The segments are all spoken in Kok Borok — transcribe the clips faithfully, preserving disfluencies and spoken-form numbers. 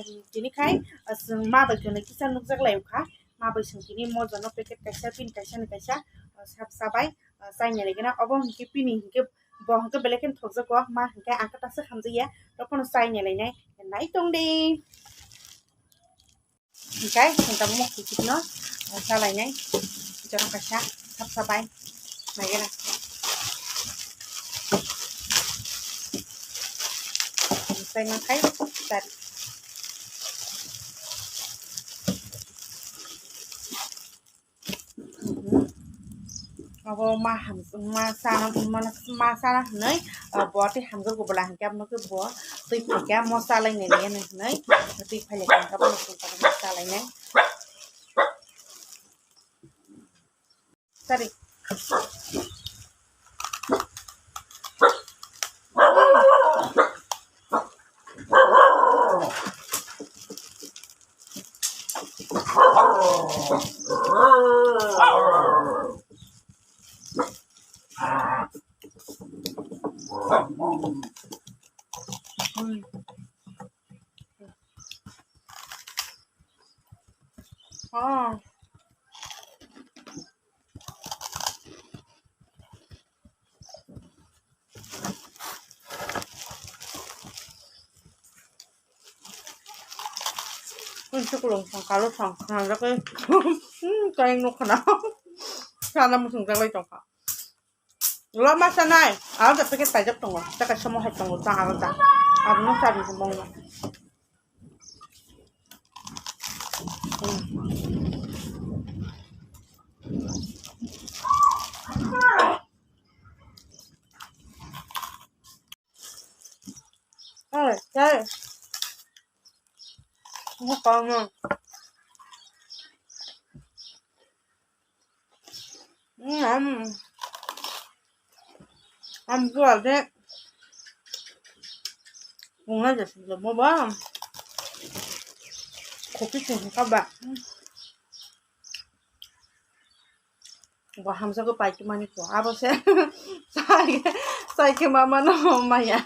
Tini khai, ah, chwng ma bai khwna kisa nukjak lai kha. Ma bai chwng tini moja no packet kaisa, pin kaisa ni kaisa, ah, sap sabai, ah, chaina lai gana. Obo hinkhe pini hinkhe bo hinkhe belai kheno thokjago. Ma hinkhe ang khe tasa hamjakya. Tokphano chaina lainai. Nai tong di. Hinkhe, hinkhe mo kuchukno, ah, salainai. Jono kaisa, sap sabai. Nagera. Sai makai, sari. Abo ma ham, ma sana, ma, ma sana hinui, ah, bo tei hamjak bo bwla hinkhe abo nokhe bo twi phaikha mosa lainai hinui twi phailai kha hinkhe abo nokhe mosa lainai. Sorry. Oh. Kun chukulung song kalu song khana jagwi. Hmm, kain nuk khana. Sana musung jagwi tongkha. Lo ma sanai. Ang da packet paijak tongo. Taka samo hai tongo. Tang aro da. Aro no sari mong. Ang buat de. Bunga de sih, mau bang. Kopi sih, kaba. Bo hamjakgo paikhe mani kho. Abo se sai, sai khe mama no maya.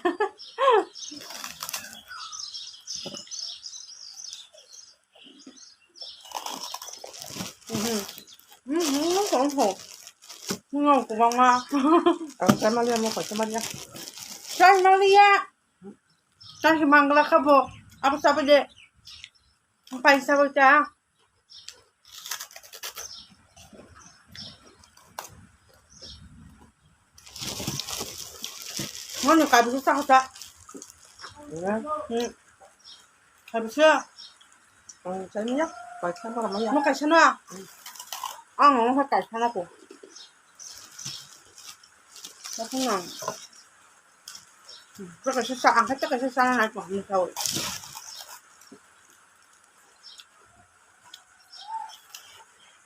Mhm. Mhm, kho, kho. Ngo kubangma. Ang chai maliya, mo kho chai maliya. Chai maliya. Chai mangla kha bo. Abo sabai de. Paisa bo cha. Mano kabisu sa kha. Ya. Hmm. Kabisu. Ang chai maliya. Paisa ba maliya. Mo kaisa na. Ang mo kaisa na ko. Kaisa na. Kaisa sa, ang kaisa sa na ko.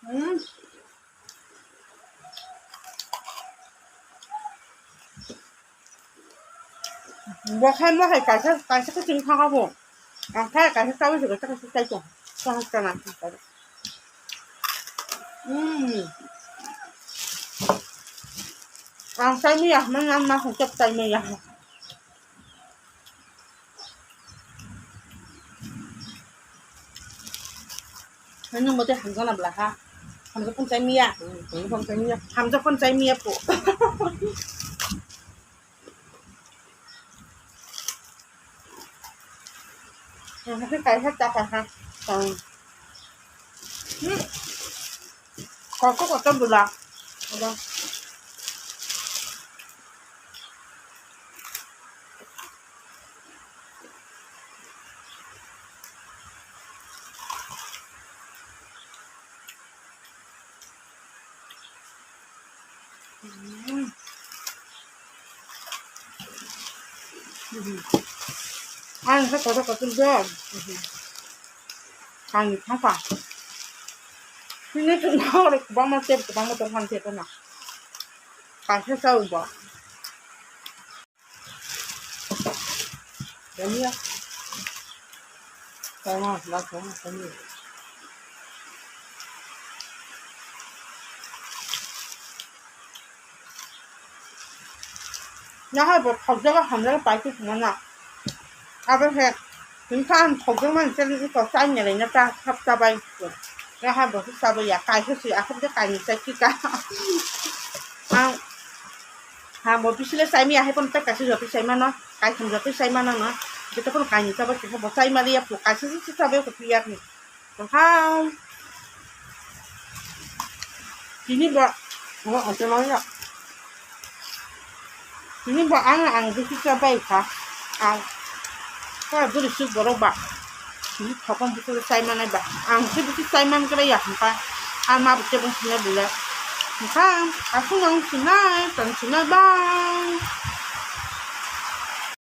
Hmm. Bo khai mo khai kaisa, kaisa khe chini thang abo. Ang khai kaisa chawi se kaisa kaisa chai tong. Tong chana. Hmm. Ang chai miya, man ang ma chai miya. Nung bo tei hamjakna bwla ha. Hamjak phone chai miya. Hmm, hamjak phone chai miya. Hamjak phone chai miya po. Ang hai kaisa cha kha ha. Hmm. Kotor kotor bwla. Ada. Ang sa kotor kotor dong. Ang thangkha. Sini tu nang kubangma tep, kubangma tongkha tep na. Kaisa sa uba. Kamiya. Kama, la kama, kamiya. Nahai bo thokjago hamjago paikhe khna na. Abo he. Nungkha ang thokjak mani se nungkha chai nelaina ta hap chabai. Raha bo hap chabai ya, kaisa se akham de kaini chai kika. Ang, ang bo bisile chai maya hai pono ta kaisa jotoi chai mano, kaitham jotoi chai mano no. Jotoi pono kaini chabai kisa bo chai mali ya, kaisa se chabai ko piyak ni. Tongthang. Tini ba, o, o, tini ba, tini ba ang, ang bisi chabai kha. Ang, kha buri suk borok ba. Tini thokong bisi chai manai ba. Ang se bisi chai man kra ya hwnka. Ang ma bisi bung sinai bula. Tongthang, asung ang sinai, tong sinai bang.